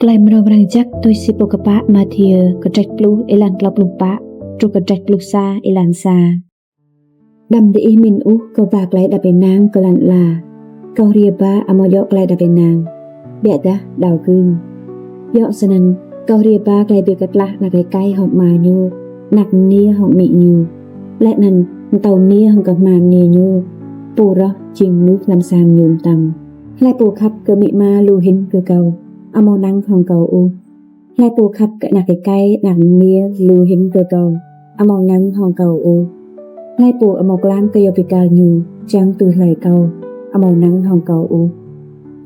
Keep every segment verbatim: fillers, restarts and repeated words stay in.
Klei mrâo mrang jăk tui si pô kpă Mathiơ, kdrêč pluh êlan tlâo pluh pă truh kdrêč pluh sa êlan sa. Đăm diih mĭn ôh kơ ba klei êđăp ênang kơ lăn ala. Kâo hriê ba amâo djŏ klei êđăp ênang, ƀiădah đao gưm. Djŏ snăn, kâo hriê ba klei bi ktlah anak êkei hŏng ama ñu, anak mniê hŏng amĭ ñu, leh anăn mtâo mniê hŏng kmha mniê ñu, pô roh jing mnuih hlăm sang ñu mtam. Hlei pô khăp kơ amĭ ama lu hĭn kơ kâo, amâo năng hŏng kâo ôh. Hlei pô khăp kơ anak êkei, anak mniê lu hĭn kơ kâo, amâo năng hŏng kâo ôh. Hlei pô amâo klam kyâo bi kal ñu, čiăng tui hlue kâo, amâo năng hŏng kâo ôh.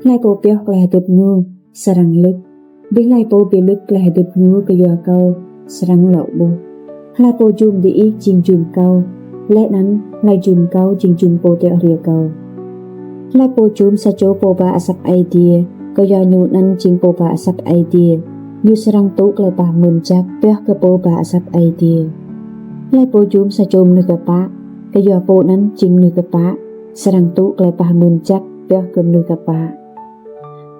Hlei pô pioh klei hdĭp ñu, srăng luč. Bi hlei pô bi luč klei hdĭp ñu kyua kâo, srăng lŏ ƀuh. Hlei pô jum diih jing jum kâo, leh anăn hlei jum kâo jing jum pô tiŏ hriê kâo. Hlei pô jum sa čô pô ba asăp Aê Diê, kyua ñu anăn jing pô ba asăp Aê Diê, ñu srăng tŭ klei pah mưn jăk pioh kơ pô ba asăp Aê Diê. Hlei pô jum sa čô mnuih kpă, kyua pô anăn jing mnuih kpă, srăng tŭ klei pah mưn jăk pioh kơ mnuih kpă.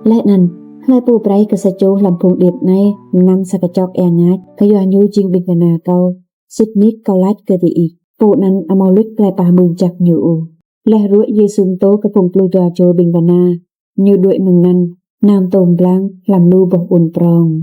Leh anăn, hlei pô brei kơ sa čô hlăm phung điêt anei mnăm sa kčok êa ngač, kyua ñu jing ƀĭng kna kâo, sĭt nik kâo lač kơ diih, pô anăn amâo luč klei pah mưn jăk ñu ôh. Leh ruê̆ Yêsu mtô kơ phung pluh dua čô ƀĭng kna, ñu đuĕ mơ̆ng anăn, nao mtô mblang hlăm lu boh ƀuôn prŏng.